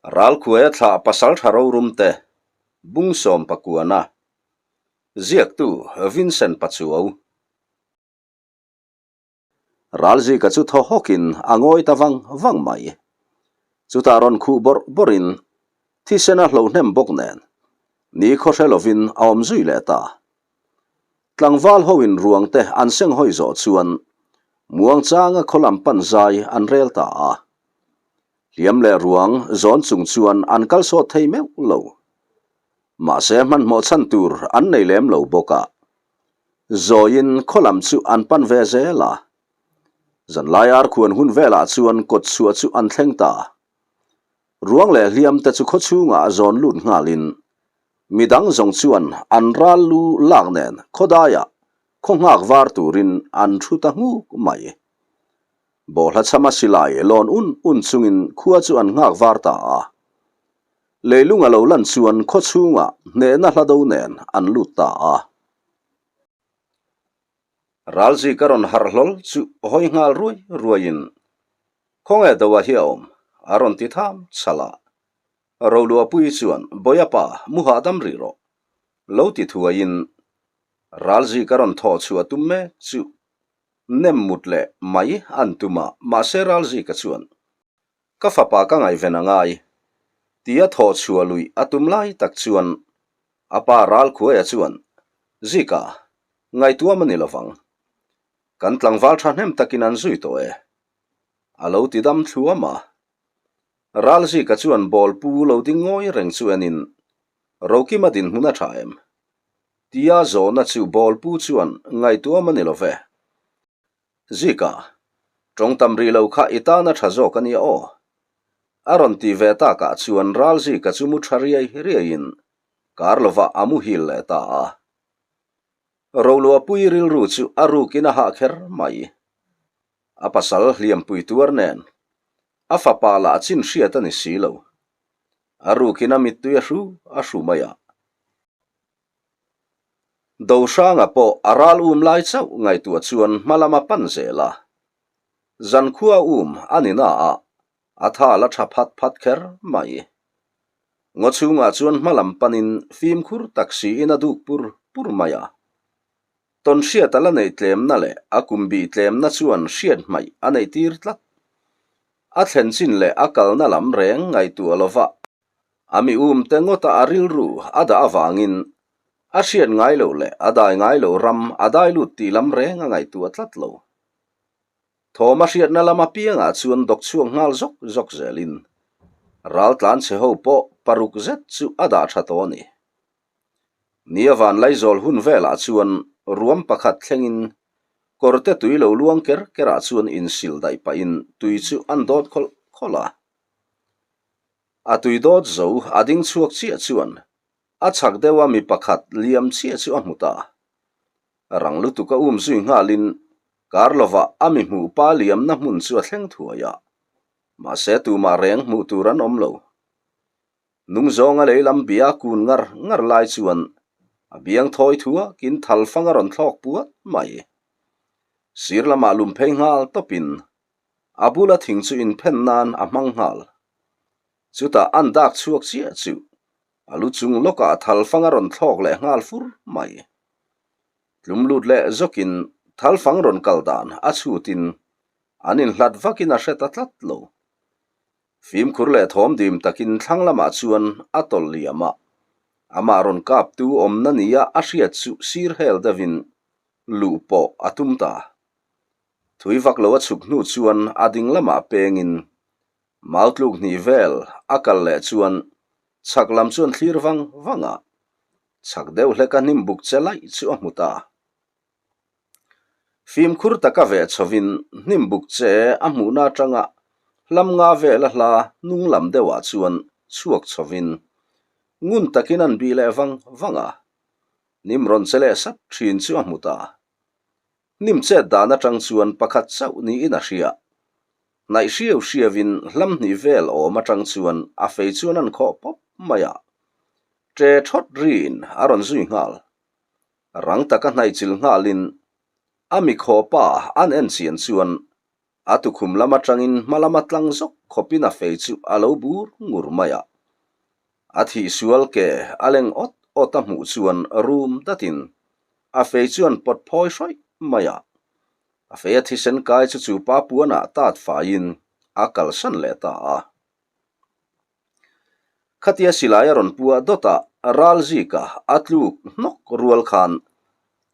Ralkhuaia thlah pasaltha rorumte Bungsawm Pakuana Ziaktu Vincent Pachuau Ralzika chu thaw hawkin a ngawi ta vang vang mai. Chutah rawn khuh bawrh bawrhin thisen a hlo hnem bawk nen ni khaw hre lovin a awm zui leh ta. Tlangval hoin ruangte an seng hawi zawh chuan muangchanga khaw lam pan zai an rel ta a. Hliam leh ruang zawn chung chuan an kal sawt thei meuh lo. Mahse hmanhmawh chhan tur an nei lem lo bawk a. Zawiin khaw lam chu an pan ve zel a. Zanlai arkhuan hun velah chuan kawt chhuah chu an thleng ta. Ruang leh hliam te chu khaw chhungah zawn lut nghalin midang zawng chuan an ral lu lak nen khawdaiah khaw nghak var turin an thu ta nghuk mai. Bawhla chhama silai lawn un un chungin khua chu an nghak var ta a. Leilung a lo lan chuan khaw chhungah hnehna hla do nen an lut ta a. Ralzika rawn harh hlawl chu hawi nghal ruai ruaiin, Khawnge Doa hi a awm? a rawn ti tham chhalh a. Roluahpuii chuan, Bawiapa, mu hahdam rih rawh. Lo ti thuaiin Ralzika rawn thawh chhuah tum mek chu Nem mut leh mai an tum a, mahse Ralzika chuan, Ka fapa ka ngaihven a ngai, tia thawh chhuah luih a tum lai tak chuan a pa Ralkhuaia chuan, Zika, ngaihtuam a ni lovang. Kan tlangval thahnem takin an zui tawh e, a lo ti dam thluam a. Ralzika chuan bawlpu lo ding ngawi reng chu enin, Rokima dinhmun a tha em? Tia zawhna chu bawlpu chuan ngaihtuam a ni lo ve. Zika, tawng tam rih lo kha i tana tha zawk a nia aw. A rawn ti ve takah chuan ral Zika chu mu tha riai riaiin kar lovah a muhil leh ta a. Roluahpui rilru chu a rukin a hah kher mai. A pasal hliampui tuar nen a fapa lah chin hriat a ni si lo. A rukin a mittui a hru a hru mai a. Dohranga pawh a ral um lai chauh ngaihtuah chuan hma lam a pan zel a. Zankhua um a ni na a, a tha la tha phat phat kher mai. Ngaw chhungah chuan hma lam panin fimkhur tak siin a duk pur pur mai a. Tawn hriat a la neih tlemna leh a kum bih tlemna chuan hriat hmaih a neih tir tlat. A thlen chin leh a kalna lam reng ngaihtuah lova a mi um te ngawta a rilru a dah avangin a hriat ngai loh leh a dai ngai loh ram a dai lut tih lam reng a ngaihtuah tlat lo. Thawm a hriatna lam apiangah chuan dawk chhuak nghal zawk zawk zelin ral tlan chhe ho pawh paruk zet chu a dah tha tawh a ni. Nia van Laizawl hun velah chuan ruam pakhat thlengin kawrte tui lo luang ker kerah chuan insil daih pahin tui chu an dawt khawlh khawlh a. A tui dawt zo a ding chhuak chiah chuan a chhak deuha mi pakhat liam chiah chu a hmu ta. Rang lutuk a um zui nghalin kar lovah a mi hmuh pa liamna hmun chu a thleng thuai a, mahse tumah reng hmuh tur an awm lo. Nung zawnga lei lam bia kun ngar ngar lai chuan a biang thawi thuakin thal fang a rawn thlawk puat mai. Sir lamah lum phei nghal tawpin a bula thing chu inphen nan a hmang nghal. Chutah an dak chhuak chiah chu a lu chung lawkah thal fang a rawn thlawk leh nghal fur mai. Tlum lut leh zawkin thal fang rawn kal dan a chhutin an inhlat vakin a hre ta tlat lo. Fimkhur leh thawm dim takin thlang lamah chuan a tawlh liam a, amah rawn kaptu awmna nia a hriat chu sir hel deuhin luh pawh a tum ta. Thui vak lo a chhuk hnu chuan a ding lamah pengin mau tluk hnih vel a kal leh chuan chhak lam chuan thlir vang vang a, chhak deuh hleka hnim buk che laih chu a hmu ta. Fimkhur taka veh chhovin hnim buk che a hmuhna atanga hlam nga vela hla hnung lam deuhah chuan chhuak chhovin ngun takin an bih leh vang vang a, hnim rawn che leh sap thin chu a hmu ta. Hnim chet dan atang chuan pakhat chauh niin a hria. Hnaih hriau hriauin hlam hnih vel awm atang chuan a fei chuan an khawh pawp mai a, ṭe thawt riin a rawn zui nghal. Rang taka hnaihchilh nghalin a mikhawpa an en chian chuan A tukhum lam atangin hma lama tlang zawk khawpin a fei chu a lo bur ngur mai a. A thihsual ke a leng awt awt a hmuh chuan rum datin a fei chuan pawt phawi hrawih mai a. A fei a thisen kai chu chu pa puanah tat faiin a kalsan leh ta a. Khatia silai a rawn puah dawt a, ral zika a tluk hnawk rual khan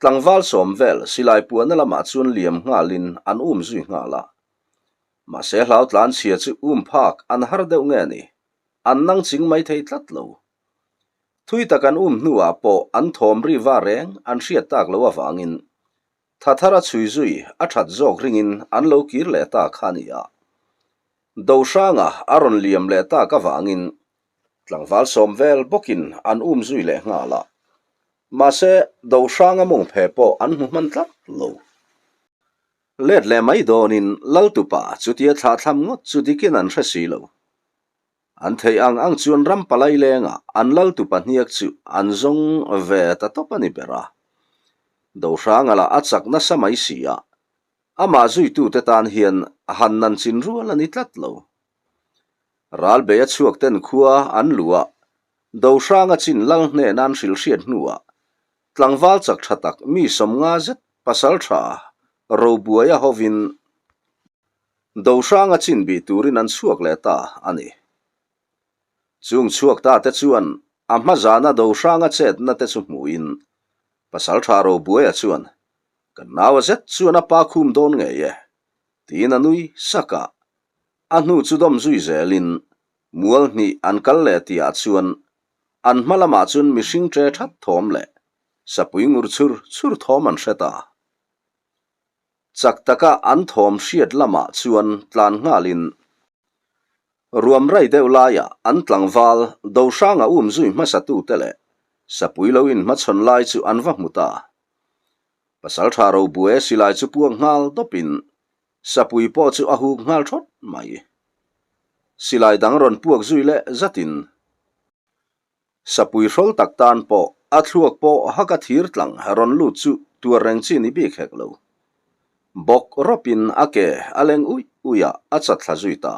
tlangval sawm vel silai puahna lamah chuan liam nghalin an um zui nghal a. Mahse hlau tlan chhia chu um phak an har deuh nge ni, an nang ching mai thei tlat lo. Thui tak an um hnuah pawh an thawm ri va reng an hriat tak loh avangin tha thar a chhui zui a that zawk ringin an lo kir leh ta kha a ni a. Dohranga a rawn liam leh tak avangin tlangval sawm vel bawkin an um zui leh nghal a. Mahse, Dohranga mawng phe pawh an hmu hman tlat lo. Let leh mai dawnin Laltupa chutia thlahthlam ngawt chu dikin an hre si lo. An theih ang ang chuan ram palai lengah an Laltupa hniak chu an zawng ve ta tawp a ni ber a. Dohranga lah a chak nasa mai si a, Amah zuitute tan hian han nan chin rual a ni tlat lo. Ralbei a chhuak ten khua an luh a, Dohranga chin lal hnena an hrilh hriat hnuah tlangval chak tha tak mi 50 zet pasal tha Robuaia hovin Dohranga chin bih turin an chhuak leh ta a ni. Chung chhuak ta te chuan a hma zana Dohranga chetna te chu hmuhin pasal tha Robuaia chuan Kan nau a zet chuan a pa khum dawn ngei e, tiin a nui sak a. A hnu chu dawm zui zelin mual hnih an kal leh tihah chuan an hma lamah chuan mihring ṭe ṭhat thawm leh sapui ngur chhur chhur thawm an hre ta. Chak taka an thawm hriat lamah chuan tlan nghalin ruam rai deuh laiah an tlangval Dohranga um zui hmasatute leh sapui lo inhmachhawn lai chu an va hmu ta. Pasal tha Robuaia silai chu puak nghal dawpin sapui pawh chu a huk nghal thawt mai. Silai dang rawn puak zui leh zatin sapui hrawl tak tan pawh a thluak pawh haka thir tlang rawn lut chu tuar reng chi ni bik hek lo. Bawk rawpin a ke a leng uih uih a, a chat thla zui ta.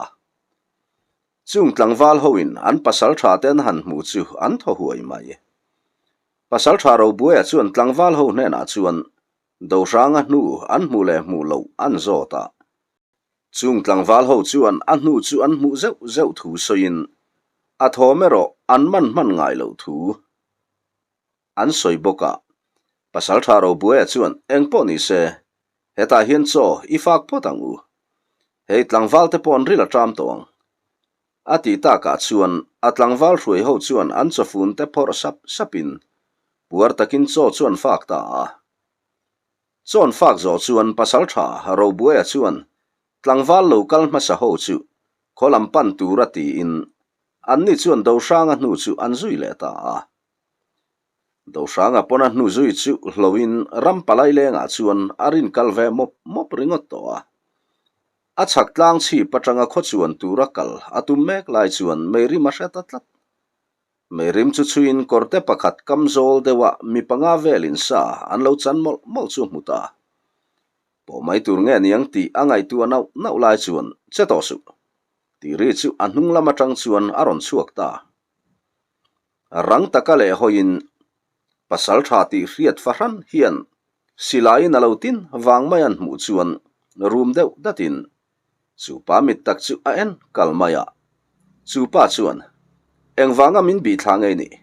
Chung tlangval hoin an pasal tha te an han hmu chu an thaw huai mai. Pasalṭha Robuaia chuan tlangval ho hnenah chuan Dohranga hnu an hmuh leh hmuh loh an zawt a. Chung tlangval ho chuan a hnu chu an hmuh zeuh zeuh thu sawiin a thawm erawh an man hman ngai loh thu an sawi bawk a. Pasalṭha Robuaia chuan engpawh ni se, hetah hian chaw i fak phawt ang u. Hei tlangval te pawh an ril a ṭam tawh ang. A tih takah chuan a tlangval hruai ho chuan an chawfun te phawrh sap sapin puar takin chaw chu an fak ta a. Chaw an fak zawh chuan pasaltha Robuaia chuan tlangval lo kal hmasa ho chu khaw lam pan tura tiin anni chuan Dohranga hnu chu an zui leh ta a. Dohranga pawn a hnu zui chu hloin ram palai lengah chuan a rin kal ve mawp mawp ringawt tawh a. A chhak tlang chhip atanga khaw chuan tura kal a tum mek lai chuan meirim a hre ta tlat. Meirim chu chhuiin kawrte pakhat kam zawl deuha mi panga velin sa an lo chan mawlh mawlh chu hmu ta. Pawh mai tur nge niang tih a ngaihtuah nauh nauh lai chuan che tawh suh tih ri chu a hnung lam atang chuan a rawn chhuak ta. Rang taka leh hawiin pasal tha tih hriat fahran hian silaiin a lo tin vang mai an hmuh chuan rum deuh datin chu pa mit tak chu a en kal mai a. Chu pa chuan, Engvanga min bih thla ngei nih?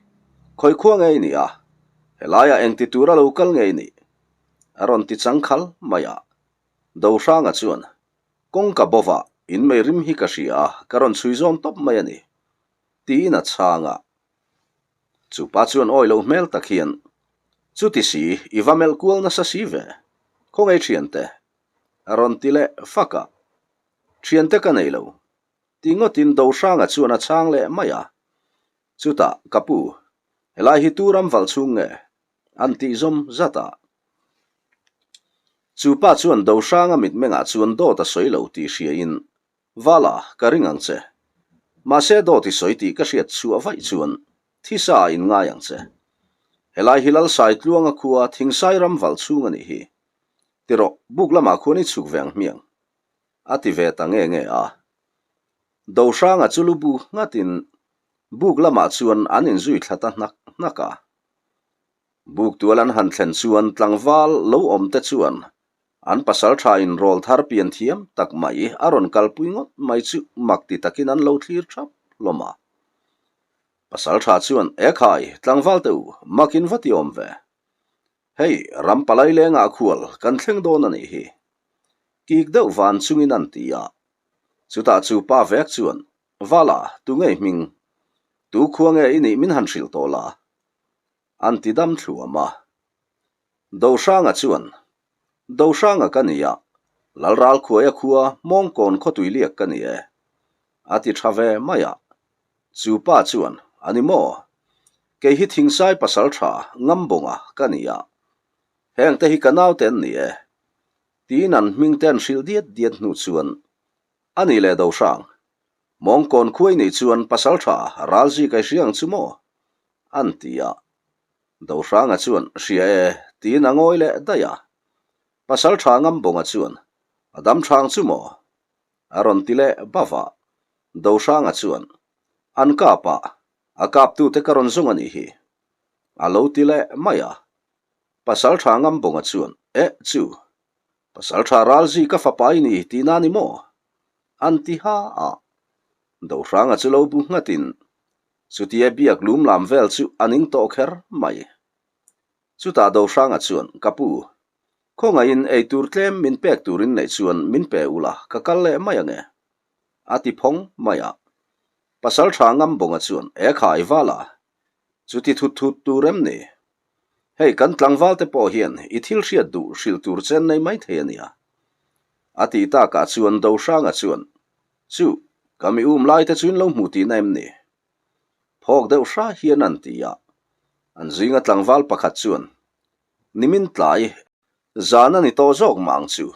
Khawi khua ngei nih a? Helaiah engti tura lo kal ngei nih? A rawn ti chang khal mai a. Dohranga chuan, Kawngka bawvah in mei rim hi ka hria a, ka rawn chhui zawn tawp mai a ni. Tiin a chhang a. Chu pa chuan awi loh hmel tak hian, Chuti si, i va melh kual nasa si ve. Khawngaih thiante? A rawn ti leh fak a. Thiante ka nei lo. Ti ngawtin Dohranga chuan a chhang leh mai a. Chutah, Ka pu, helai hi tu ram valh chhung nge? An tih zawm zat a. Chu pa chuan Dohranga mitmengah chuan dawt a sawi lo tih hriain Vala, ka ring ang che. Mahse dawt i sawi tih ka hriat chhuah vaih chuan thisa ah in ngai ang che. Helai hi Lalsai tluanga khua Thingsai ram valh chhung a nih hi. Tirawh, buk lamah khuan i chhuk ve ang hmiang. A ti ve ta nge nge a. Dohranga chu lu bu nghatin buk lamah chuan an inzui thla ta hnak hnak a. Buk tual an han thlen chuan tlangval lo awm te chuan an pasal tha in rawl thar pian thiam tak mai a rawn kalpui ngawt mai chu mak ti takin an lo thlir thap hlawm a. Pasal tha chuan, Ekhai, tlangval te u, makin va ti awm ve. Hei, ram palai lengah khual kan thleng dawn a nih hi. Kik deuh van chungin an ti a. Chutah chu pa vek chuan, Vala, tu ngei hming? Tu khua nge i nih min han hrilh tawh la? An ti dam thluam a. Dohranga chuan, Dohranga ka ni a, Lalral khuaia khua Mawngkawn khawtui liak ka ni e. A ti tha ve mai a. Chu pa chuan, A ni maw? Kei hi Thingsai pasal tha Ngambawnga ka ni a. Heng te hi ka naute an ni e. Tiin an hming te an hrilh diat diat hnu chuan, A ni leh Dohrang, Mawngkawn khuai nih chuan pasal tha Ralzi kai hria ang chu maw? An ti a. Dohranga chuan, Hria e, tiin a ngawi leh daih a. Pasal tha Ngambawnga chuan, A dam thang chu maw? A rawn ti leh bava. Dohranga chuan, An kap a, a kaptute ka rawn zawng a nih hi. A lo ti leh mai a. Pasal tha Ngambawnga chuan, Eh chu, pasal tha Ralzi ka fapa i ni tihna ni maw? An ti ha a. Dohranga chu lo bu nghatin, chutia biak lum lam vel chu a ning tawh kher mai. Chutah Dohranga chuan, Ka pu, khawngaihin eitur tlem min pek turin neih chuan min pe ula ka kal leh mai ange. A ti phawng mai a. Pasal tha Ngambawnga chuan, Ekhai vala, chuti thut thut tur em ni? Hei kan tlangval te pawh hian i thil hriat duh hrilh tur chen nei mai thei a nia. A tih takah chuan Dohranga chuan, Chu, ka mi um lai te chu in lo hmu tihna em ni? Phawk deuh hra hian an ti a. An zinga tlangval pakhat chuan, Nimin tlai, zan a ni tawh zawk mah ang chu.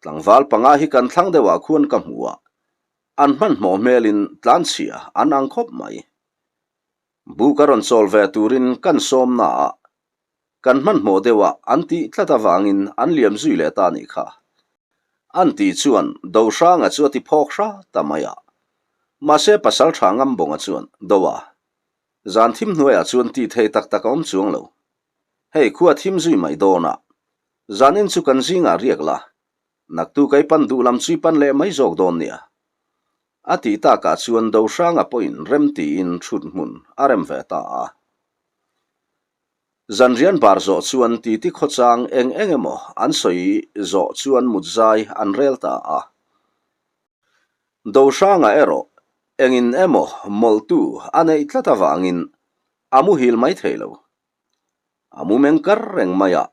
Tlangval panga hi kan thlang deuhah khuan ka hmu a, an hmanhmawh hmelin tlanchhia an ang khawp mai. Buk a rawn chawl ve turin kan sawmna ah kan hmanhmawh deuh a an tih tlat avangin an liam zui leh ta nih kha. An tih chuan Dohranga chu a ti phawk hra ta mai a. Mahse Pasaltha Ngambawnga chuan Doa, zan thim hnuaiah chuan tih thei tak tak a awm chuang lo. Hei khua thim zui mai dawn a, zanin chu kan zingah riak la, naktu kai pan duh lam chu i pan leh mai zawk dawn nia. A tih takah chuan Dohranga pawhin rem tiin thut hmun a rem ve ta a. Zanrian bar zawh chuan titi khawchang eng eng emaw an sawi zawh chuan mutzai an rel ta a. Dohranga erawh engin emaw mawlhtu a neih tlat avangin a muhil mai thei lo. A mu meng kar reng mai a.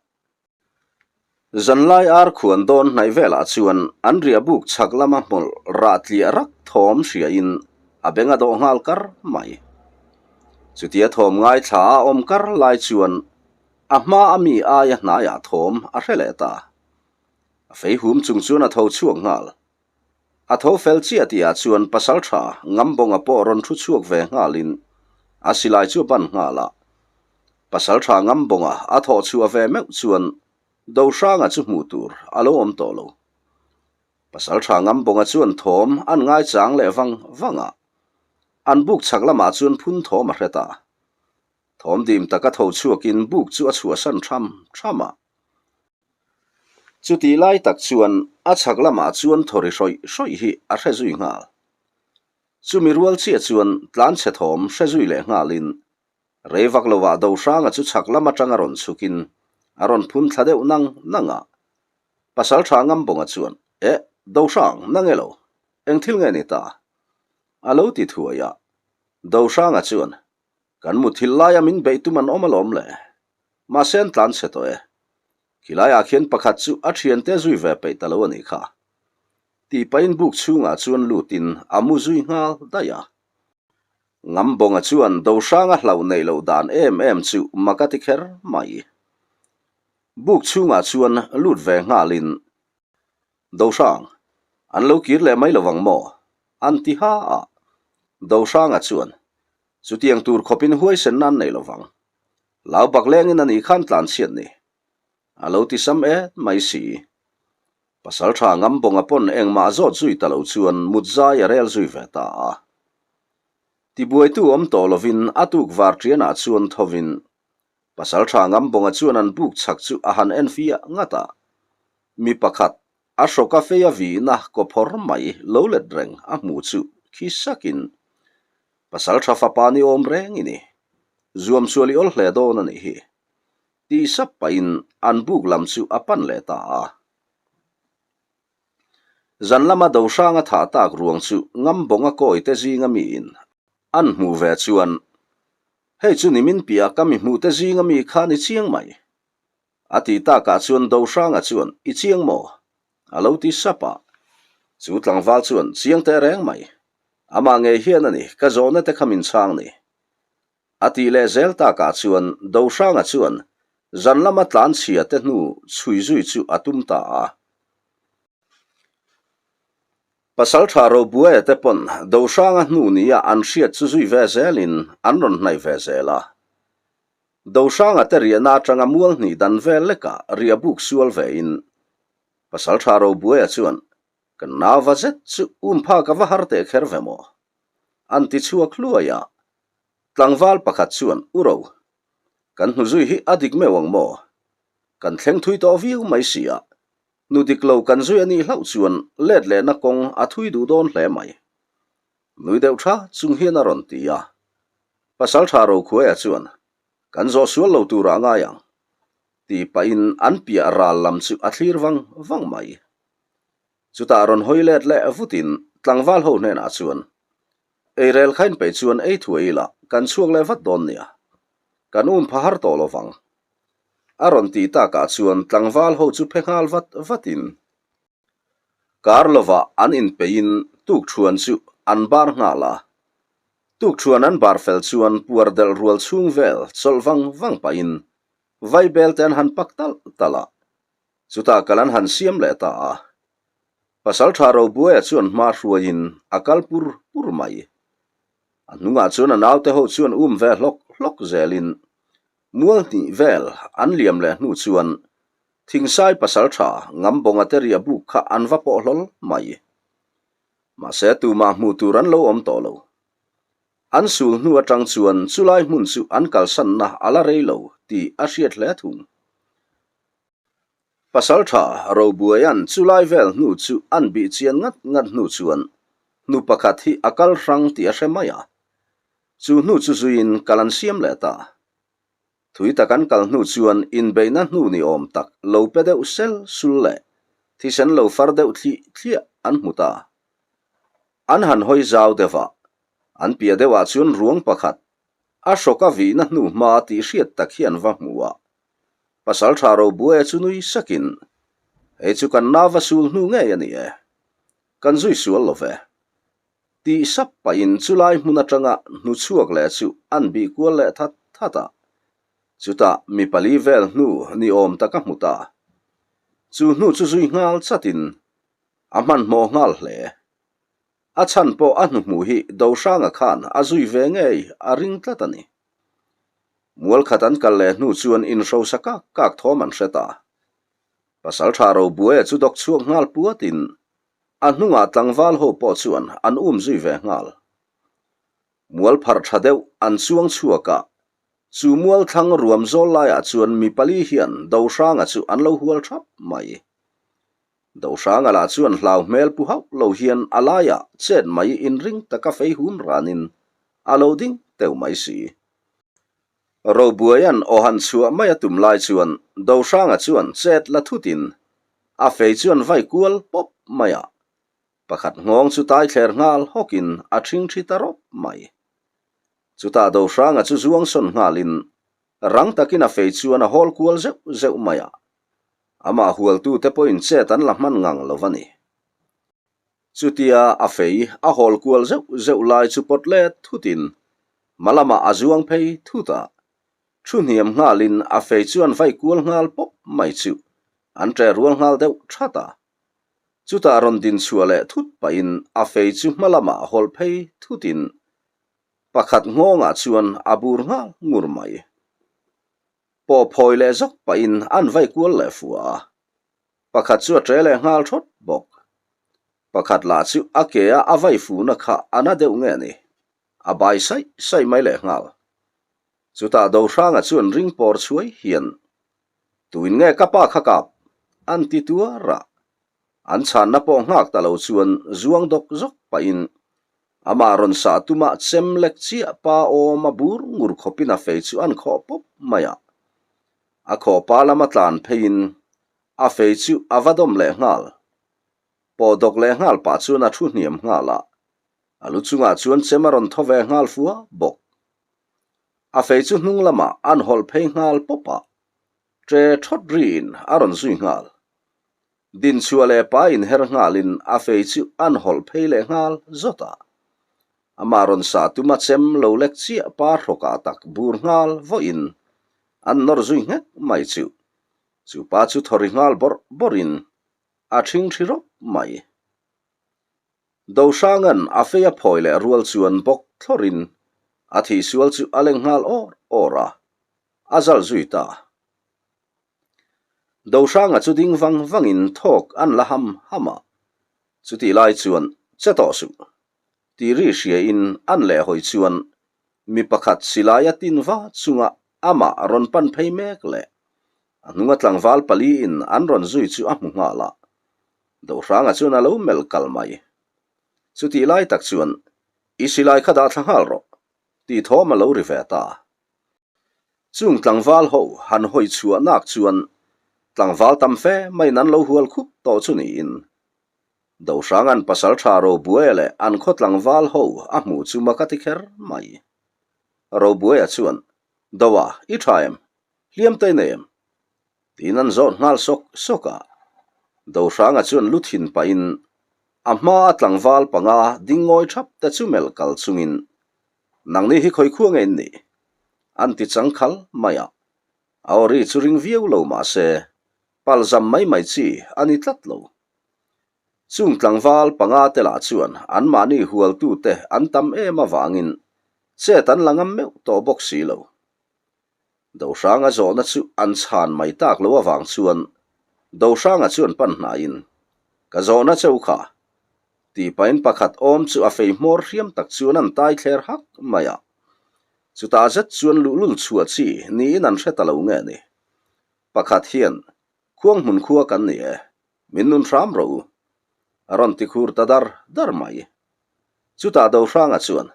Zanlai ar khuan dawn hnaih velah chuan an riah buk chhak lama hmawlh rah tliah rak thawm hriain a beng a dawh nghal kar mai. Chutia thawm ngaithla a awm kar lai chuan a hma a mi aia hnaiah thawm a hre leh ta. A fei hum chung chuan a tho chhuak nghal. A tho fel chiah tihah chuan pasal tha Ngambawnga pawh rawn thu chhuak ve nghalin a silai chu a ban nghal a. Pasal tha Ngambawnga a thawh chhuah ve meuh chuan Dohranga chu hmuh tur a lo awm tawh lo. Pasal tha Ngambawnga chuan thawm an ngaichang leh vang vang a. An buk chhak lamah chuan phun thawm a hre ta. Thawm dim taka tho chhuakin buk chu a chhuahsan tham tham a. Chutih lai tak chuan a chhak lamah chuan thaw ri hrawih hrawih hi a hre zui nghal. Chumi rual chiah chuan tlanchhe thawm hre zui leh nghalin rei vak lovah Dohranga chu chhak lam atanga rawn chhukin a rawn phun thla deuh nang nang a. Pasaltha Ngambawnga chuan, Eh, Dohrang, nang elo? Eng thil nge ni ta? A lo ti thuai a. Dohranga chuan, Kan muthilh laia min beih tum an awm alawm le. Mahse an tlan chhe tawh e. Khilaiah khian pakhat chu a thiante zui ve peih ta lo a nih kha. Tih pahin buk chhungah chuan lutin a mu zui nghal daih a. Ngambawnga chuan Dohranga hlauh neih loh dan em em chu mak a ti kher mai. Buk chhungah chuan lut ve nghalin, Dohrang, an lo kir leh mai lovang maw? An ti ha a. Dohranga chuan, Chutiang tur khawpin huaisen nan nei lovang. Lau bak lengin a nih khan tlan chhiat ni. A lo ti sam et mai si. Pasalṭha Ngambawnga pawn engmah zawt zui ta lo chuan mut zai a rel zui ve ta a. Tibuaitu awm tawh lovin a tuk var ṭianah chuan thovin Pasalṭha Ngambawnga chuan an buk chhak chu a han en fiah ngat a. Mi pakhat, a hrawka fei a vihna kawphawr mai lo let reng a hmuh chu khi sakin, Pasalṭha fapa ni awm reng i ni. Zuam sual i awl hle dawn a nih hi. Tih sap pahin an buk lam chu a pan leh ta a. Zan lama Dohranga thah tak ruang chu Ngambawnga kawite zinga miin an hmuh ve chuan, Hei chu nimin piah ka mi hmuhte zinga mi kha ni chiang mai. A tih takah chuan Dohranga chuan, I chiang maw? A lo ti sap a. Chu tlangval chuan, Chiang teh reng mai. Amah ngei hian a ni, ka zawhna te kha min chhang ni. A tih leh zel takah chuan Dohranga chuan zan lama tlanchhia te hnu chhui zui chu a tum ta a. Pasaltha Robuaia te pawn Dohranga hnu nia an hriat chu zui ve zelin an rawn hnaih ve zel a. Dohranga te riahna atanga mual hnih dan vel lekah riah buk sual vein Pasaltha Robuaia chuan, Kan nauva zet chu umphak a va har teh kher ve maw? An ti chhuak hluai a. Tlangval pakhat chuan, U Ro, kan hnu zui hi a dik meuh ang maw? Kan thleng thui tawh viau mai si a, nu dik lo kan zui a nih hlauh chuan let lehna kawng a thui duh dawn hle mai. Nui deuh tha chung hian a rawn ti a. Pasaltha Rokhuaia chuan, Kan zawh sual lo turah ngai ang, tih pahin an piah ral lam chu a thlir vang vang mai. Chutah rawn hawi let leh vutin tlangval ho hnenah chuan, Ei rel khain peih chuan ei thuai ila kan chhuak leh vat dawn nia. Kan um pha har tawh lo vang. A rawn tih takah chuan tlangval ho chu phe nghal vat vatin kar lovah an inpeihin tukṭhuan chu an bar nghal a. Tukṭhuan an bar fel chuan puar delh rual chhung vel chawlh vang vang pahin vaibel te an han pak talh talh a. Chutah kal an han siam leh ta a. Pasalṭha Robuaia chuan hma hruaiin a kal pur pur mai. A hnungah chuan a naute ho chuan um ve hlawk hlawk zelin mual hnih vel an liam leh hnu chuan Thingsai pasalṭha Ngambawnga te riah buk kha an va pawh hlawl mai. Mahse tumah hmuh tur an lo awm tawh lo. An sul hnu atang chuan chulai hmun chu an kalsanna a la rei lo tih a hriat hle thung. Pasalṭha Robuaia'n chulai vel hnu chu an bih chian ngat ngat hnu chuan hnu pakhat hi a kal hrang tih a hre mai a. Chu hnu chu zuiin kal an siam leh ta. Thui tak an kal hnu chuan inbeihna hnu ni awm tak lo pe deuh sel sul leh thisen lo far deuh thlih thliah an hmu ta. An han hawi zau deuh a, an piah deuhah chuan ruang pakhat a hrawk a vihna hnu hma tih hriat tak hi an va hmu a. Pasalṭha Robuaia chu nui sakin, Hei chu kan nau va sul hnu ngei a ni e. Kan zui sual lo ve. Tih sap pahin chulai hmun atanga hnuchhuak leh chu an bih kual leh that that a. Chutah mi pali vel hnu ni awm tak a hmu ta. Chu hnu chu zui nghal chatin a hmanhmawh nghal hle. A chhan pawh a hnuhmuh hi Dohranga khan a zui ve ngei a ring tlat a ni. Mual khat an kal leh hnu chuan inhrosa kak kak thawm an hre ta. Pasalṭha Robuaia chu dawk chhuak nghal puatin a hnungah tlangval ho pawh chuan an um zui ve nghal. Mual pharh ṭha deuh an chuang chhuak a, chu mual thlang ruam zawl laiah chuan mi pali hian Dohranga chu an lo hual ṭhap mai. Dohranga lah chuan hlau hmel pu hauh lo hian a laiah chet mai inring taka fei hum ranin a lo ding teuh mai si. Robuaia'n aw han chhuah mai a tum lai chuan Dohranga chuan chet la thutin a fei chuan vai kual pawp mai a, pakhat nghawng chu tai thler nghal hawkin a ṭhing ṭhi ta rawp mai. Chutah Dohranga chu zuang sawn nghalin rang takin a fei chuan a hawl kual zeuh zeuh mai a, amah hualtute pawhin chet an la hman ngang lo va ni. Chutia a fei a hawl kual zeuh zeuh lai chu pawt let thutin hma lamah a zuang phei thut a, thu hniam nghalin a fei chuan vai kual nghal pawp mai chu an ṭe rual nghal deuh that a. Chutah rawn din chhuah leh thut pahin a fei chu hma lamah hawlh phei thutin pakhat nghawngah chuan a bur nghal ngur mai. Pawh phawi leh zawk pahin an vai kual leh fua a. Pakhat chu a ṭe leh nghal ṭhawt bawk. Pakhat lah chu a ke a a vai fuhna kha a na deuh nge ni? A bai saih saih mai leh nghal. Chutah Dohranga chuan ring pawr chhuai hian, Tuin nge ka pa kha kap? an ti tuar a. An chhanna pawh nghak ta lo chuan zuang dawk zawk pahin amah rawn sah tuma chem lek chiah pa awm a bur ngur khawpin a fei chu an khawh pawp mai a. A khawh pa lama tlan pheiin a fei chu a va dawm leh nghal. Pawh dawk leh nghal pah chuan a thu hniam nghal a, a lu chungah chuan chem a rawn thaw ve nghal fua bawk. A fei chu hnung lamah an hawlh phei nghal pawp a, ṭe ṭhawt riin a rawn zui nghal. Dinchhuah leh pa inher nghalin a fei chu an hawlh phei leh nghal zawt a. Amah rawn sah tuma chem lo lek chiah pa hrawkah tak bur nghal vawiin an nawr zui nghek mai chu. Chu pa chu thaw ri nghal bawrh bawrhin a ṭhing ṭhi rawp mai. Dohranga'n a fei a phawi leh rual chuan bawk thlawrin a thihsual chu a leng nghal awr awr a, a zal zui ta. Dohranga chu ding vang vangin thawk an la ham ham a, chutih lai chuan che tawh suh tih ri hriain an lehhawi chuan mi pakhat silai a tin va chunga amah rawn pan phei mek leh a hnunga tlangval paliin an rawn zui chu a hmu nghal a, Dohranga chuan a lo melh kal mai. Chutih lai tak chuan i silai kha dah thla nghal rawh tih thawm a lo ri ve ta. Chung tlangval ho han hawi chhuah nak chuan tlangval tam fe maiin an lo hual khup tawh chu niin Dohranga'n pasaltha Robuaia leh an khaw tlangval ho a hmuh chu mak a ti kher mai. Robuaia chuan, Doa, i tha em? Hliam te i nei em? Tiin an zawt nghal sawk sawk a. Dohranga chuan lu thin pahin a hmaa tlangval panga ding ngawi thap te chu melh kal chungin Nangni hi khawi khua nge in nih? An ti chang khal mai a. A aw ri chu ring viau lo mah se, pal zam mai mai chi a ni tlat lo. Chung tlangval panga te lah chuan anmahni hualtute an tam em avangin chet an la ngam meuh tawh bawk si lo. Dohranga zawhna chu an chhan mai tak lo avang chuan Dohranga chuan pan hnaiin, Ka zawhna cheu kha, tih pahin pakhat awm chu a fei hmawr hriam tak chuan an tai thler hak mai a. Chutah zet chuan luhlul chhuah chi niin an hre ta lo nge ni. Pakhat hian, Khuang hmun khua kan ni e, min nun hram rawh u, a rawn ti khur ta dar dar mai. Chutah Dohranga chuan,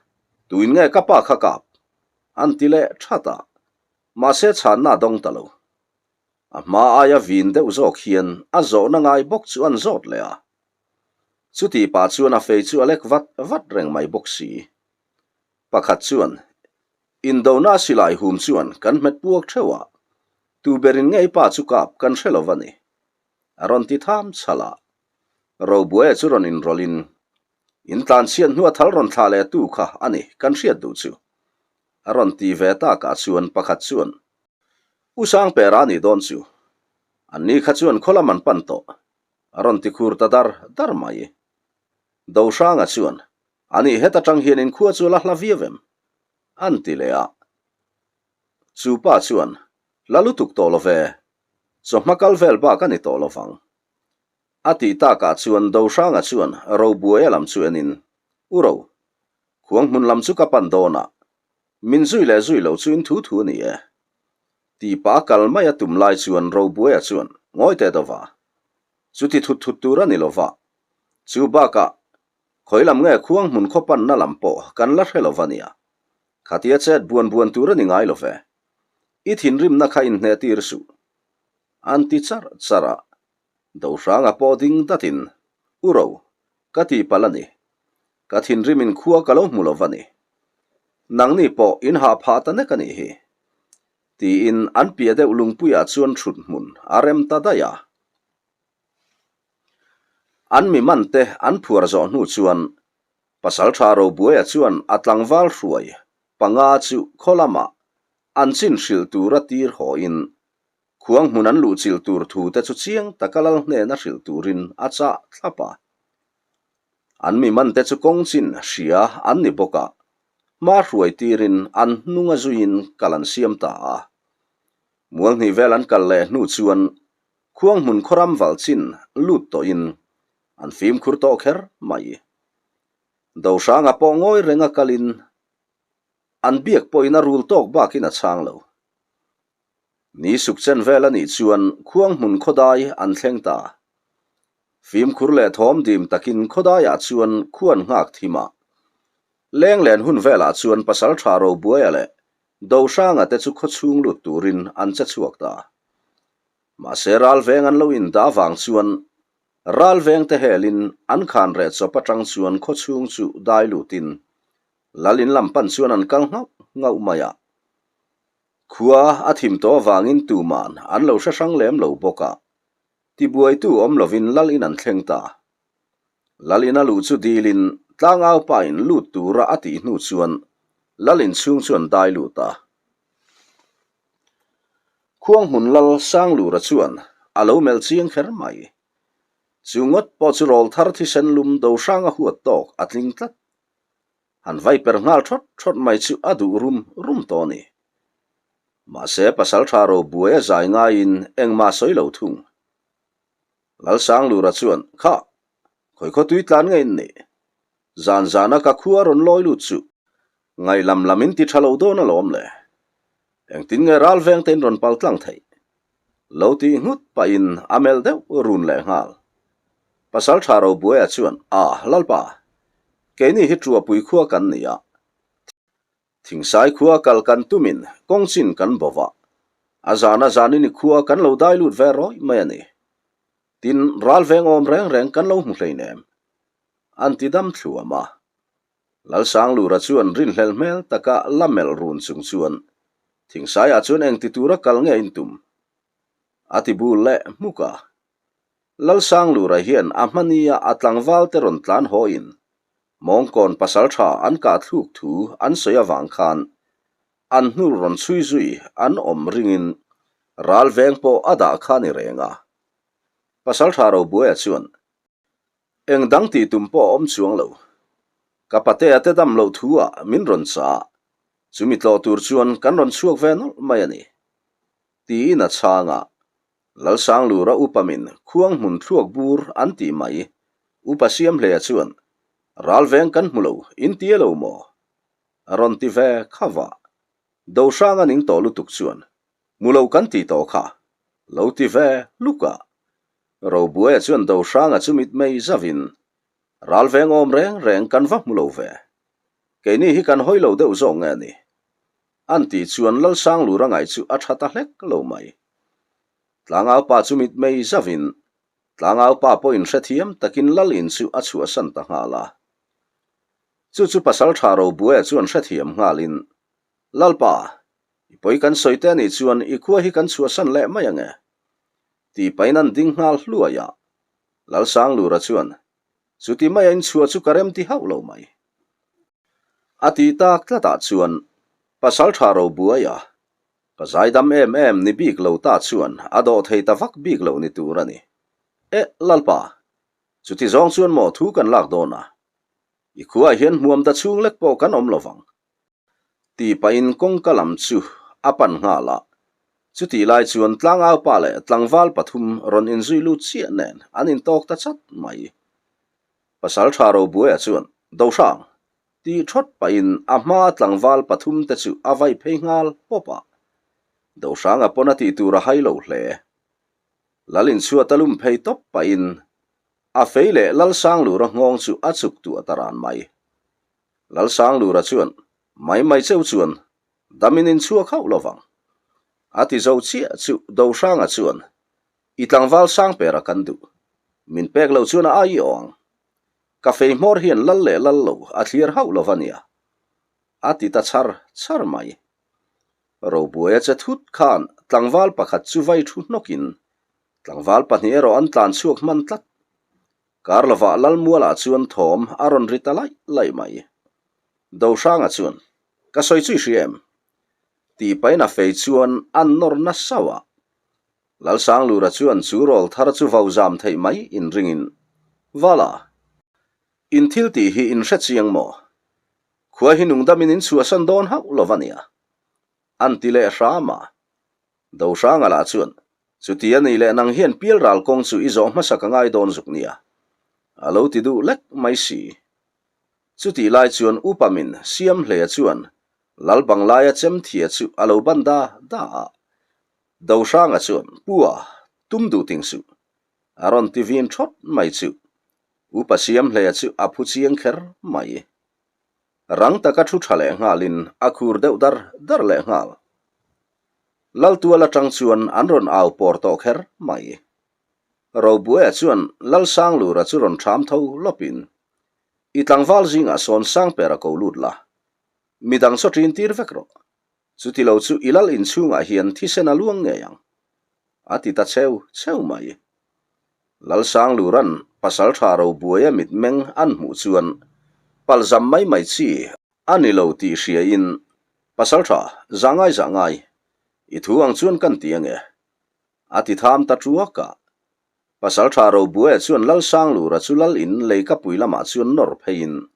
Tuin nge ka pa kha kap? an ti leh that a, mahse chhanna a dawng ta lo. A hma aia vin deuh zawk hian a zawhna ngai bawk chu an zawt leh a. Chutih pah chuan a fei chu a lek vat vat reng mai bawk si. Pakhat chuan, Indona a silai hum chuan kan hmet puak theuh a, tu berin ngei pa chu kap kan hre lo va ni. A rawn ti tham chhalh a. Robuaia chu rawn inrawlhin, In tlanchhiat hnua thal rawn thlah leh tu kha a ni kan hriat duh chu. A rawn ti ve takah chuan pakhat chuan, U Sangpera a nih dawn chu. Anni kha chuan khaw lam an pan tawh. A rawn ti khur ta dar dar mai. Dohranga chuan, A nih heta tang hian in khua chu la hla viau em? An ti leh a. Chu pa chuan, La lutuk tawh lo ve. Chawhma kal vel bak a ni tawh lo vang. A tih takah chuan Dohranga chuan Robuaia lam chu enin, U Ro, khuang hmun lam chu ka pan dawn a, min zui leh zui lo chu in thu thu a ni e. Tih pah a kal mai a tum lai chuan Robuaia chuan ngawi teh dova, Chuti thut thut tur a ni lova, chu bakah khawi lam nge khuang hmun khaw panna lam pawh kan la hre lova nia, khatia chet buan buan tur a ni ngai love, i thinrimna kha inhneh tir suh. An ti char char a, Dohranga pawh ding datin, U Ro, ka ti palh a ni. Ka thinrimin khua ka lo hmu lo va ni. Nangni pawh in hah phah ta nek a nih hi. Tiin an piah deuh lungpuiah chuan thut hmun a rem ta daih a. An mi man te an phuar zawh hnu chuan Pasaltha Robuaia chuan a tlangval hruai panga chu khaw lamah an chin hrilh tura tir hawhin Khuang hmun an luhchilh tur thu te chu chiang taka lal hnena hrilh turin a chah thlap a. An mi man te chu kawng chin hria an ni bawk a, hma hruai tirin an hnung a zuiin kal an siam ta a. Mual hnih vel an kal leh hnu chuan. Khuanghmun khawram valh chin lut tawhin an fimkhur tawh kher mai. Dohranga pawh ngawi renga kalin an biak pawhin a rul tawk bakin a chhang lo. Ni suk chen vel a nih chuan Khuanghmun khawdai an thleng ta. Fimkhur leh thawm dim takin khawdaiah chuan khuan nghak thim a. Lenglen hun velah chuan Pasaltha Robuaia leh Dohranga te chu khawchhung lut turin an che chhuak ta. Mahse ralveng an lo indah vang chuan ralveng te helin an khan reh chawp atang chuan khawchhung chu dai lutin lal in lam pan chuan an kal nghauh nghauh mai a. Khua a thim tawh avangin tuman an lo hre hrang lem lo bawk a, tibuaitu awm lovin lal in an thleng ta. Lal in a luh chu dilin tlangau pa in lut tura a tih hnu chuan lal in chhung chu an dai lut a. Khuanghmun lal Sanglura chuan a lo melh chiang kher mai. Chu ngawt pawh chu rawl thar thisen lum do hrang a huat tawk a tling tlat. Han vai per nghal thawt thawt mai chu a duh rum rum tawh a ni. Mahse pasaltha robuai a zai ngaiin engmah sawi lo thung. Lal Sanglura chuan, Kha, khawi khaw tui tlan nge in nih? Zan zana ka khua rawn lawi lut chu ngaih lam lam in ti tha lo dawn alawm le. Engtin nge ral veng te in rawn pal tlang theih? Lo tih nghut pahin a melh deuh run leh nghal. Pasal tha Robuaia chuan, A, Lalpa, keini hi Tuapui khua kan ni a, Thingsai khua kal kan tumin kawng chin kan bo va, a zana zanin i khua kan lo dai lut ve rawih mai a ni. Tin, ral veng awm reng reng kan lo hmu hleinem. An ti dam thluam a. Lalsanglura chuan rinhlelh hmel taka la melh run chung chuan Thingsaiah chuan engti tura kal nge in tum? A ti bul leh hmuk a. Lalsanglura hian a hmania a tlangval te rawn tlan haw in Mawngkawn pasal tha an kah thluk thu an sawi avang khan an hnur rawn chhui zui an awm ringin ral veng pawh a dah kha ni reng a. Pasal tha Robuaia chuan Eng dang tih tum pawh a awm chuang lo. Ka patea te dam loh thu ah min rawn cha a, chumi tlawh tur chuan kan rawn chhuak ve nawlh mai a ni. Tiin a chhang a, Lalsanglura upa min khuang hmun thluak bur an tih mai. Upa Siamhleia chuan, Ralveng kan hmu lo, in ti elo maw? A rawn ti ve kha va. Dohrang a ning tawh lutuk chuan, Hmu lo kan ti tawh kha, lo ti ve luk a. Robuaia chuan Dohranga chu mitmei zavin, Ralveng awm reng reng kan va hmu lo ve. Keini hi kan hawi lo deuh zawk nge ni? An tih chuan Lalsanglura ngaih chu a tha ta hlek lo mai. Tlangau pa chu mitmei zavin, Tlangau pa pawhin hrethiam takin Lal in chu a chhuahsan ta nghal a. Chu chu Pasaltha Robuaia chuan hrethiam nghalin, Lalpa, i pawi kan sawi te anih chuan i khua hi kan chhuahsan leh mai ange. Tih pahin an ding nghal hluai a. Lalsanglura chuan, Chuti maia inchhuah chu ka remti hauh lo mai. A tih tak tlatah chuan Pasaltha Robuaia, pa zaidam em em ni bik lo ta chuan a dawh thei ta vak bik lo ni tur a ni. Eh, Lalpa, chuti zawng chuan maw thu kan lak dawn a? I khuaah hian hmuam ta chhung lek pawh kan awm lo vang. Tih pahin kawngka lam chu a pan nghal a. Chutih lai chuan tlangaupa leh tlangval pathum rawn inzui lut chiah nen an intawk ta chat mai. Pasaltha Robuaia chuan, Dohrang! tih thawt pahin a hmaa tlangval pathum te chu a vai phei nghal pawp a. Dohranga pawn a tih tur a hai lo hle. Lalinchhuat a lum phei tawp pahin a fei leh Lalsanglura nghawng chu a chuk tuah ta ran mai. Lalsanglura chuan, Mai mai cheu chuan damin in chhuak hauh lo vang. A ti zo chiah chu Dohranga chuan, I tlangval Sangpera kan duh. Min pek lo chuan a ai i awng. Ka fei hmawr hian lal leh lal lo a thliar hauh lo va nia. A ti ta char char mai. Robuaia che thut khan tlangval pakhat chu vai thu hnawkin tlangval pahnih erawh an tlan chhuak hman tlat. Kar lovah Lalmualah chuan thawm a rawn ri ta laih laih mai. Dohranga chuan, Ka sawi chu i hria em? Tih pahin a fei chuan a nawr nasa a. Lalsanglura chuan chu rawl thar chu vau zam theih mai inringin, Vala, in thil tih hi in hre chiang maw? Khua hi nungdamin in chhuahsan dawn hauh lo va nia. An ti leh hram a. Dohranga lah chuan. Chuti a nih leh nang hian pialral kawng chu i zawh hmasa ka ngai dawn zuk nia, a lo ti duh lek mai si. Chutih lai chuan upa min siam hle chuan Lal Banglaia chemthia chu a lo ban da da a. Dohranga chuan, Pua, tum duh ting suh, a rawn ti vin thawt mai chu. Upa siam hle chu a phu chiang kher mai. Rang taka thu tha leh nghalin a khur deuh dar dar leh nghal. Laltual atang chuan an rawn au pawr tawh kher mai. Robuaia chuan Lalsanglura chu rawn ṭham tho lawpin, I tlangval zingah sawn Sangpera ko lut la, midang saw ṭin tir vek rawh. Chuti lo chu i lal inchhungah hian thisen a luang ngei ang, a ti ta cheu cheu mai. Lalsanglura'n pasalṭha Robuaia mitmeng an hmuh chuan palzam mai mai chi a ni lo tih hriain, Pasalṭha, zah ngai zah ngai, i thu ang chuan kan ti ange, A ti tham ta ṭuak a. Pasalṭha Robuaia chuan Lalsanglura chu lal in leikapui lamah chuan nawr pheiin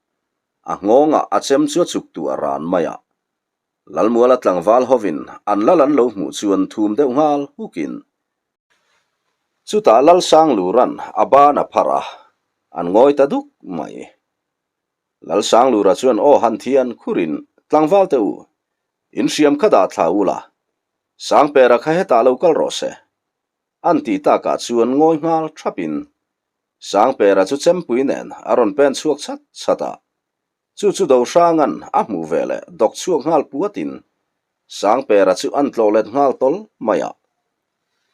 a nghawngah a chem chu a chuk tuah ran mai a. Lalmuala tlangval hovin an lal an lo hmuh chuan thum deuh nghal hukin chutah Lalsanglura'n a ban a pharh a, an ngawi ta duk mai. Lalsanglura chuan aw han thian khurin tlangval te u, in hriam kha dah thla ula, Sangpera kha hetah lo kal rawh se. An tih takah chuan ngawi nghal thapin Sangpera chu chempui nen a rawn pen chhuak chhat chhat a. Chu chu Dohranga'n a hmuh ve leh dawk chhuak nghal puatin Sangpera chu an tlawh let nghal tawl mai a.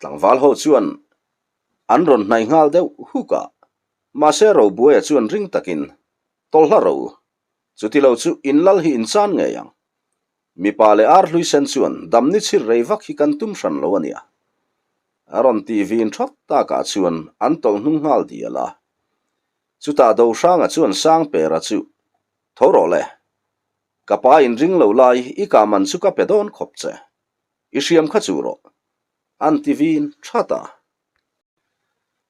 Tlangval ho chuan an rawn hnaih nghal deuh huk a. Mahse Robuaia chuan ring takin, Tawlhla ro, chuti lo chu in lal hi in chan ngei ang. Mipa leh ar hlui sen chuan damni chhir rei vak hi kan tum hran lo a nia. A rawn tih vin thawt takah chuan an tawlh hnung nghal dial a. Chutah Dohranga chuan Sangpera chu, Tho rawh le. Ka pa in ring lo lai i kah man chu ka pe dawn khawp che. I hriam kha chu rawh. An ti vin that a.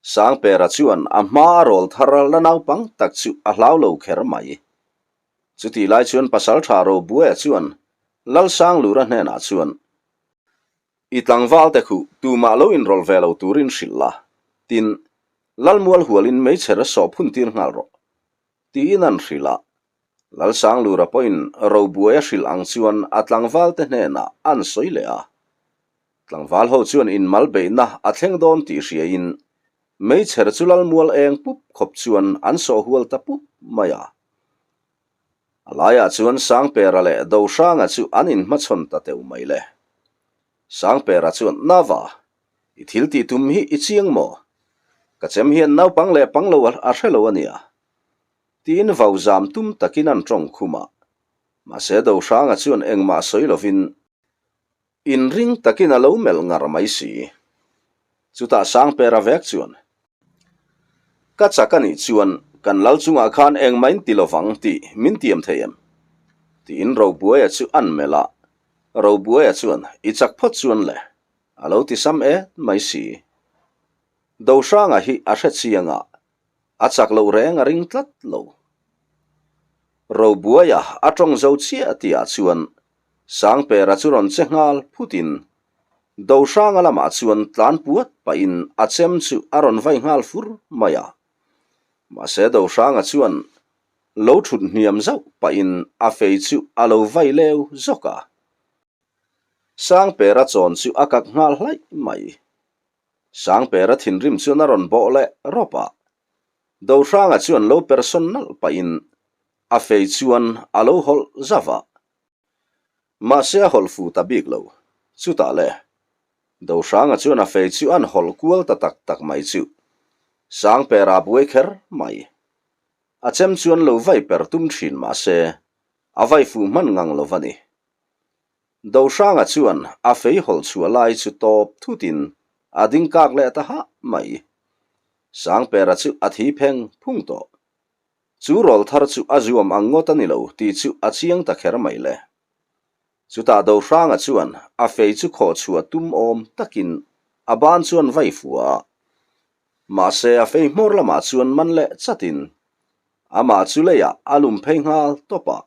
Sangpera chuan a hma a rawl thar la naupang tak chu a hlau lo kher mai. Chutih lai chuan Pasalṭha Robuaia chuan Lalsanglura hnenah chuan, I tlangval te khuh tumah lo inrawlh ve lo turin hrilh la, tin, Lalmual hualin meichher a sawh phun tir nghal rawh, tiin an hrilh a. Lalsanglura pawhin Robuaia hrilh ang chuan a tlangval te hnenah an sawi leh a. Tlangval ho chuan inmal beihna a thleng dawn tih hriain meichher chu Lalmual eng pup khawp chuan an sawh hual ta pup mai a. A laiah chuan Sangpera leh Dohranga chu an inhmachhawn ta teuh mai le. Sangpera chuan, Nava, i thil tih tum hi i chiang maw? Ka chem hian naupang leh pang lo a hre lo a nia. Tiin vau zam tum takin an tawng khum a. Mahse Dohranga chuan engmah sawi lovin, Inring takin a lo melh ngar mai si. Chutah Sangpera vek chuan, Ka chak a nih chuan kan lal chungah khan engmah in ti lovang tih min tiam thei em? Tiin Robuaia chu an melh a. Robuaia chuan, I chak phawt chuan le, a lo ti sam et mai si. Dohranga hi a hre chiang a, a chak loh reng a ring tlat lo. Robuaia a tawng zo chiah tihah chuan Sangpera chu rawn che nghal phutin Dohranga lamah chuan tlan puat pahin a chem chu a rawn vai nghal fur mai a. Mahse Dohranga chuan lo thut hniam zauh pahin a fei chu a lo vai leu zawk a. Sangpera chawn chu a kak nghal hlaih mai. Sangpera thinrim chuan a rawn bawh leh rawp a. Dohranga chuan lo persawn nalh pahin a fei chuan a lo hawlh zauh a. Mahse a hawlh fu ta bik lo. Chutah le, Dohranga chuan a fei chu an hawlh kual ta tak tak mai chu. Sangpera buai kher mai. A chem chuan lo vai per tum thin mahse a vai fuh hman ngang lo va ni. Dohranga chuan a fei hawlh chhuah lai chu tawp thutin a ding kak leh ta hah mai. Sangpera chu a thi pheng phung tawh. Chu rawl thar chu a zuam ang ngawt a ni lo tih chu a chiang ta kher mai le. Chutah Dohranga chuan a fei chu khawh chhuah tum awm takin a ban chuan vai fua a. Mahse a fei hmawr lamah chuan man leh chatin amah chu leiah a lum phei nghal tawp a.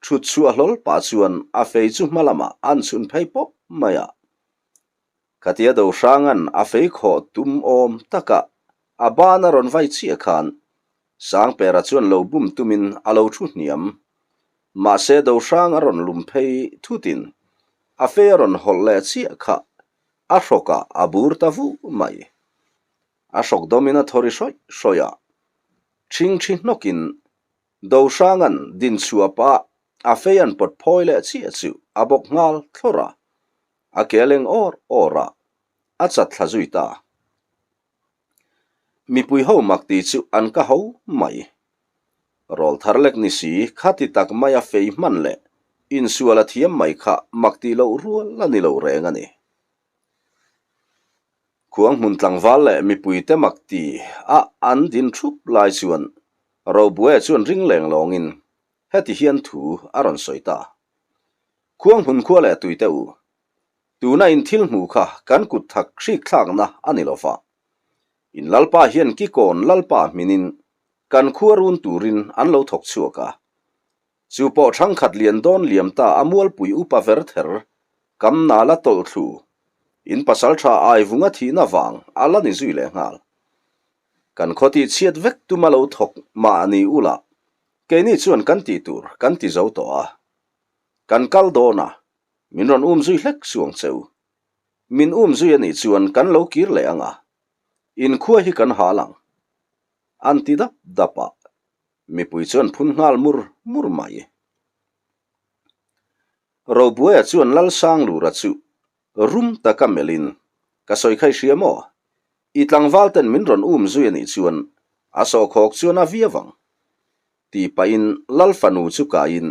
Thut chhuah hlawl pah chuan a fei chu hma lamah an chhun phei pawp mai a. Khatia Dohranga'n a fei khawh tum awm taka a ban a rawn vai chiah khan Sangpera chuan lo bum tumin a lo thu hniam. Mahse Dohrang a rawn lum phei thutin a fei a rawn hawlh leh chiah kha a hrawkah a bur ta vuh mai. A hrawk dawmin a thaw ri hrawih hrawih a, ṭhingṭhi hnawkin Dohranga'n dinchhuah pah a fei an pawt phawi leh chiah chu a bawk nghal thlawrh a, a ke a leng awr awr a, a chat thla zui ta. Mipui ho mak ti chu an ka ho mai. Rawl thar lek ni si khati tak maia fei hman leh insual a thiam mai kha mak tih loh rual a ni lo reng a ni. Khuang hmun tlangval leh mipuite mak ti a an din thup lai chuan Robuaia chuan ring leng lawngin heti hian thu a rawn sawi ta. Khuang hmun khua leh tuite u, tuna in thil hmuh kha kan kut thak hrik thlakna a ni lo va. In Lalpa hian kikawn Lalpa hminin kan khua run turin an lo thawk chhuak a. Chu pawh thangkhat lian dawn liam ta a mualpui upa ver ther kam nal a tawlh thlu in pasal tha ai vunga thihna vang a la ni zui leh nghal. Kan khaw tih chhiat vek tuma lo thawk mah ni ula keini chuan kan tih tur kan ti zo tawh a. Kan kal dawn a, min rawn um zui hlek suang cheu. Min um zui a nih chuan kan lo kir leh ang a, inkhua hi kan hal ang. An ti dap dap a, mipui chuan phun nghal mur mur mai. Robuaia chuan Lalsanglura chu rum taka melhin, Ka sawi kha i hria maw? I tlangval ten min rawn um zui a nih chuan a sawhkhawk chuan a viau ang. Tih pahin Lal fanu chu kaiin,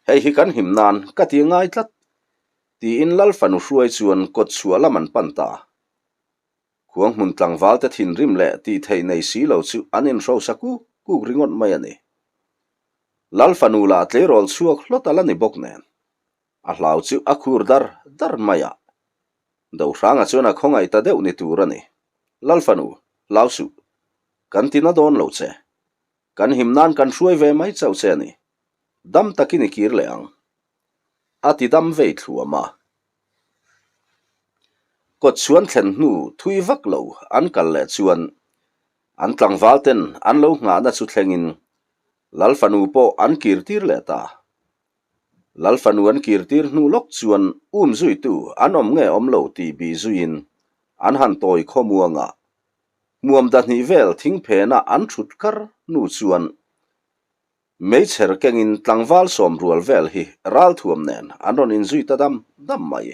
Hei hi kan him nan ka ti ngai tlat, tiin Lal fanu hruai chuan kawt chhuah lam an pan ta. Khuang hmun tlangval te thinrim leh tih theih nei si lo chu an inhrosa kuk kuk ringawt mai a ni. Lal fanu lah tleirawl chhuak hlawt a la ni bawk nen, a hlau chu a khur dar dar mai a. Dohranga chuan a khawngaih ta deuh ni tur a ni. Lal fanu, hlau suh. Kan ti na dawn lo che. Kan him nan kan hruai ve mai chauh che a ni. Dam takin i kir leh ang. A ti dam vei thluam a. Kawt chhuan thlen hnu thui vak lo an kal leh chuan an tlangval ten an lo nghahna chu thlengin Lal fanu pawh an kir tir leh ta. Lal fanu an kir tir hnu lawk chuan um zuitu an awm nge awm lo tih bih zuiin an han tawi khawmuang a. Hmuam dahnih vel thing phena an thut kar hnu chuan Meichher kengin tlangval sawm rual vel hi ralthuam nen an rawn inzui ta dam dam mai.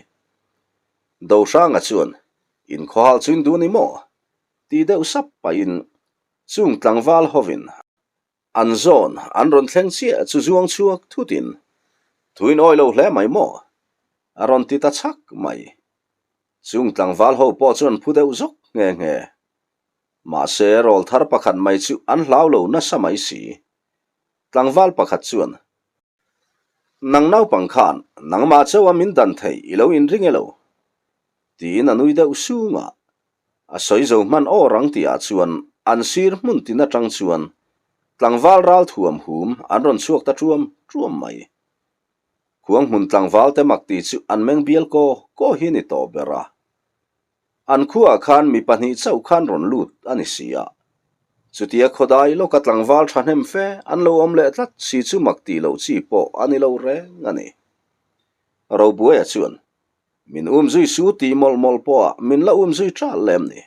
Dohranga chuan, Inkhawhal chu in duh ni maw? tih deuh sap pahin chung tlangval hovin an zawn an rawn thleng chiah chu zuang chhuak thutin, Thu in awi lo hle mai maw? a rawn ti ta chhak mai. Chung tlangval ho pawh chuan phu deuh zawk nghe nghe. Mahse, rawl thar pakhat mai chu an hlau lo nasa mai si. Tlangval pakhat chuan, Nang naupang khan nangmah chauha min dan theih i lo inring e lo? tiin a nui deuh sung a. A sawi zo hman aw rang tihah chuan an sir hmun tin atang chuan tlangval ral thuam hum an rawn chhuak ta ṭuam ṭuam mai. Khuang hmun tlangval te mak ti chu an meng bial kaw kaw hi a ni tawh ber a. An khuaah khan mi pahnih chauh khan rawn lut a ni si a. Chutia khawdai lawka tlangval thahnem fe an lo awm leh tlat si chu mak tih loh chi pawh a ni lo reng a ni. Robuaia chuan, Min um zui su tih mawlh mawlh pawhah min la um zui ṭal lem ni.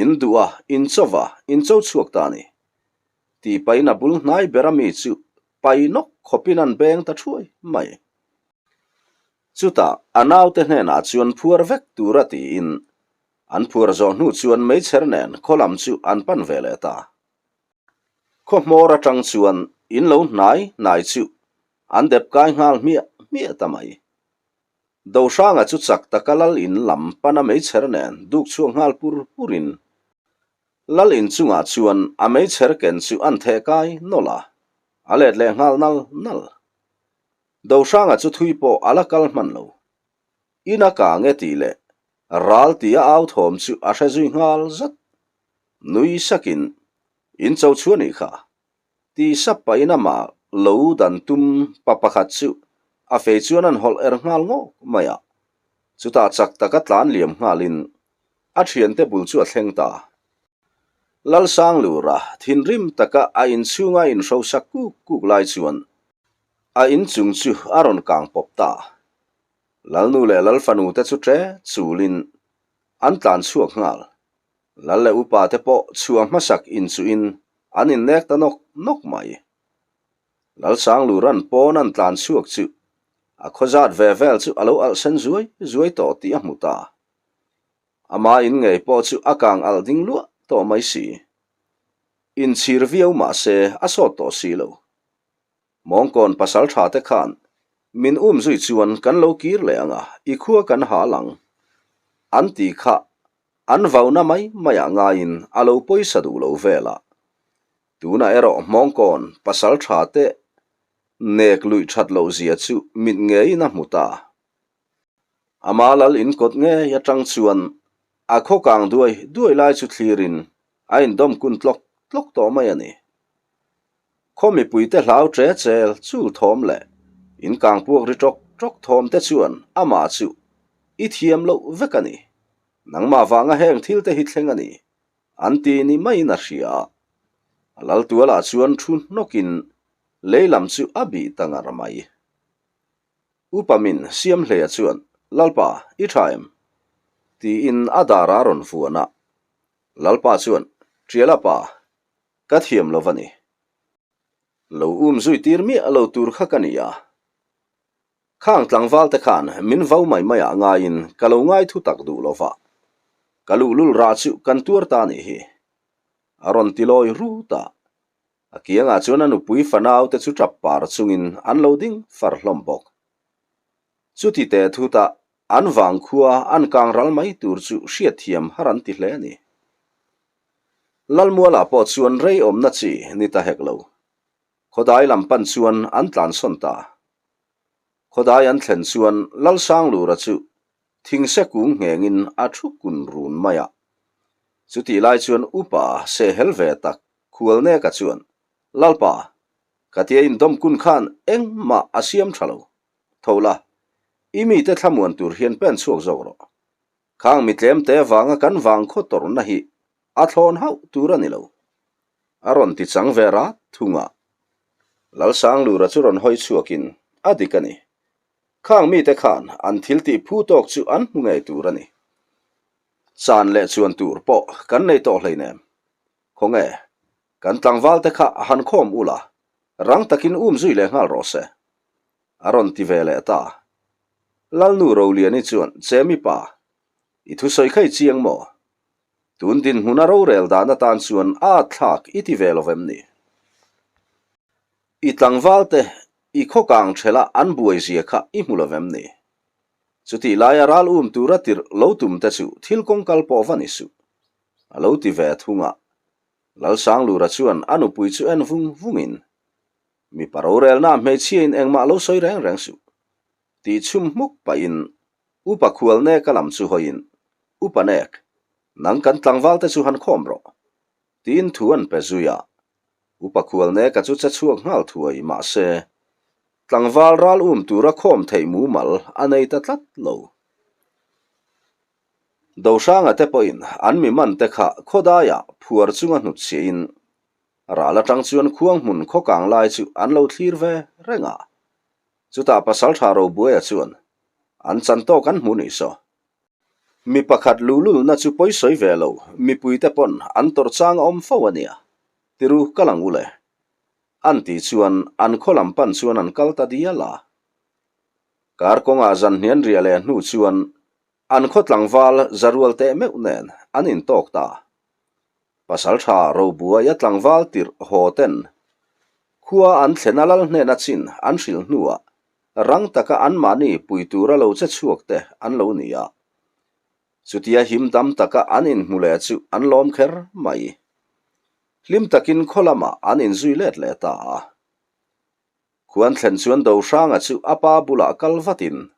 In duh a, in cho va, in cho chhuak ta a ni. Tih pahin a bul hnai ber a mi chu pai nawk khawpin an beng ta thuai mai. Chutah a naute hnenah chuan phuar vek tura tiin an phuar zawh hnu chuan meichher nen khaw lam chu an pan ve leh ta. Khaw hmawr atang chuan in lo hnai hnai chu an dep kai nghal hmiah hmiah ta mai. Dohranga chu chak taka lal in lam pana meichher nen duk chhuak nghal pur purin lal in chungah chuan a meichher ken chu an theh kai nawlh a, a let leh nghal nal nal. Dohranga chu thui pawh a la kal hman lo. In a kang e tih leh ral tia au thawm chu a hre zui nghal zat. Nui sakin, In cho chu a nih kha. Ti sap pahin amah lo dan tum pa pakhat chu a fei chuan an hawlh er nghal ngawk mai a. Chutah chak taka tlan liam nghalin a thiante bul chu a thleng ta. Lalsanglura thinrim taka a inchhunga inhrosa kuk kuk lai chuan a inchung chu a rawn kang pawp ta. Lalnu leh Lalfanu te chu ṭe chulin an tlan chhuak nghal. Lal leh upa te pawh chhuah hmasak inchuhin an innek ta nawk nawk mai. Lalsanglura'n pawn an tlan chhuak chu a khaw zat ve vel chu a lo alh sen zuai zuai tawh tih a hmu ta. Ama in ngei pawh chu a kang alh ding luah tawh mai si. Inchhir viau mah se a sawt tawh si lo. Mawngkawn pasal tha te khan min um zui chuan kan lo kir leh ang a, i khua kan hal ang. An ti kha an vauna mai maiah ngaiin a lo pawisa duh lo vel a. Tunah erawh Hmawngkawn pasal tha te nek luih that loh zia chu mit ngeiin a hmu ta. Ama lal inkawt ngei atang chuan a khaw kang duai duai lai chu thlirin a indawm kun tlawk tlawk tawh mai a ni. Khaw mipuite hlau che chel chul thawm leh inkang puak ri ṭawk ṭawk thawm te chuan amah chu i thiam loh vek a ni. Nangmah vanga heng thil te hi thleng a ni. An ti ni maiin a hria a. A laltualah chuan thu hnawkin lei lam chu a bih ta ngar mai. Upa min siam hleia chuan, Lalpa, i tha em? Tiin a dar a rawn vuan a. Lalpa chuan, Ṭiala pa, ka thiam lo va ni. Lo um zui tir miah lo tur kha ka ni a. Khang tlangval te khan min vau mai mai ah ngaiin ka lo ngai thu tak duh lo va. Ka luhlul rah chu kan tuar ta nih hi. A rawn ti lawi rut a. A kiangah chuan a nupui fanau te chu tap par chungin an lo ding far hlawm bawk. Chuti teh thutah an vangkhua an kang ral mai tur chu hriatthiam har an ti hle a ni. Lalmualah pawh chuan rei awmna chi ni ta hek lo. Khawdai lam pan chuan an tlansawn ta. Khawdai an thlen chuan Lalsanglura chu thingse kung nghengin a thu kun run mai a. Chutih lai chuan upa sehhel ve tak Khualneka chuan, Lalpa, ka tia indawm kun khan engmah a siam tha lo. Tho la, i mite thlamuan tur hian pen chhuak zawk rawh. Khang mi tlemte avanga kan vangkhaw tawrhna hi a thlawn hauh tur a ni lo. A rawn ti chang ve rat thung a. Lalsanglura chu rawn hawi chhuakin a dik a ni. Khang mite khan an thil tih phu tawk chu an hmu ngei tur a ni. Chan leh chuan tur pawh kan nei tawh hleinem. Khawnge, kan tlangval te kha han khawm ula, rang takin um zui leh nghal rawh se. A rawn ti ve leh ta. Lalnu Roliani chuan, Chemi pa, i thusawi kha i chiang maw? Tun dinhmuna rorel dan atan chuan a atthlak i ti ve lo vem ni? I tlangval te i khawkang ṭhela an buai zia kha i hmu lo vem ni? Chutih laia ral um tura tirh lo tum te chu thil kawngkal pawh va ni suh. A lo ti ve thung a. Lalsanglura chuan a nupui chu en vung vungin, Mipa rorelna hmeichhiain engmah lo sawi reng reng suh. Tih chhum hmuk pahin Upa khual nek a lam chu hawiin, Upa nek, nang kan tlangval te chu han khawm rawh. Tiin thu an pe zui a. Upa khual neka chu che chhuak nghal thuai mahse, tlangval ral um tura khawm theih mumal a nei ta tlat lo. Dohranga te pawhin an mi man te kha khawdaiah phuar chunga hnutchhiahin ral atang chuan khuang hmun khawkang lai chu an lo thlir ve reng a. Chutah Pasaltha Robuaia chuan an chan tawk an hmu ni saw. Mi pakhat luhlulna chu pawisawi ve lo, mipuite pawn an tawrh chang a awm fo a nia, tiru ka lang ule. An tih chuan an khaw lam pan chuan an kal ta dial a. Kar kawngah zan hnian riah leh hnu chuan an khaw tlangval zarual teh meuh nen an intawk ta. Pasaltha Robuaia tlangval tirh haw ten khua an thlena lal hnena chin an hrilh hnuah rang taka anmahni pui tura lo che chhuak te an lo ni a. Chutia him dam taka an inhmu leh chu an lawm kher mai. Hlim takin khaw lamah an inzui let leh ta a. Khuan thlen chuan Dohranga chu a pa bulah kal vatin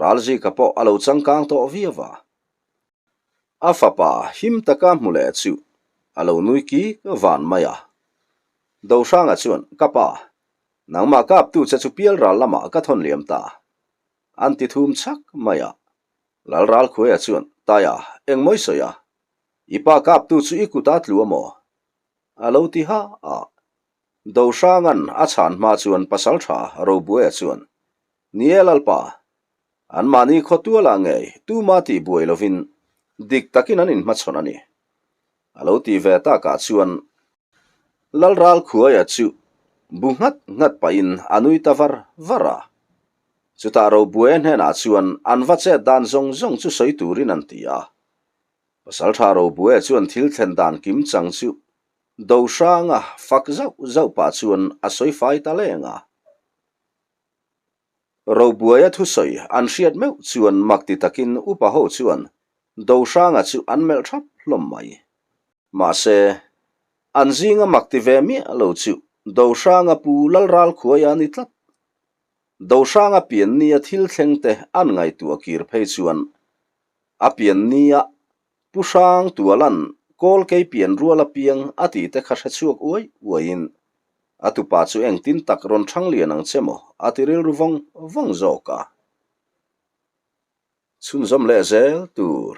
Ralzika pawh a lo changkang tawh viau a. A fapa him taka hmu leh chu a lo nui kik van mai a. Dohranga chuan, Ka pa, nangmah kaptu che chu pialral lamah ka thawn liam ta, an ti thum chhak mai a. Lalralkhuaia chuan, Taia, engmaw i sawi a? I pa kaptu chu i kut a tlu a maw? A lo ti ha a. Dohranga'n a chhan hma chuan Pasalṭha Robuaia chuan, Ni e Lalpa, anmahni khawtualah ngei tuma tih buai lovin dik takin an inhmachhawn a ni. A lo ti ve takah chuan Lalralkhuaia chu bu nghat nghat pahin a nui ta var var a. Chutah Robuaia hnenah chuan an va chet dan zawng zawng chu sawi turin an ti a. Pasalṭha Robuaia chuan thil thlen dan kim chang chu Dohranga fak zauh zauh pah chuan a sawi fai ta leng a. Robuaia thusawi an hriat meuh chuan mak ti takin upa ho chuan Dohranga chu an melh thap hlawm mai. Mahse, an zinga mak ti ve miah lo chu Dohranga pu Lalralkhuaia a ni tlat. Dohranga piannia thil thleng te an ngaihtuah kir phei chuan a piannia Pu Hrang Tualan kawl kei pian rual apiang a tih te kha hre chhuak uai uaiin a tupa chu engtin tak rawn thang lian ang che maw a ti rilru vawng vawng zawk a. Chhunzawm leh zel tur.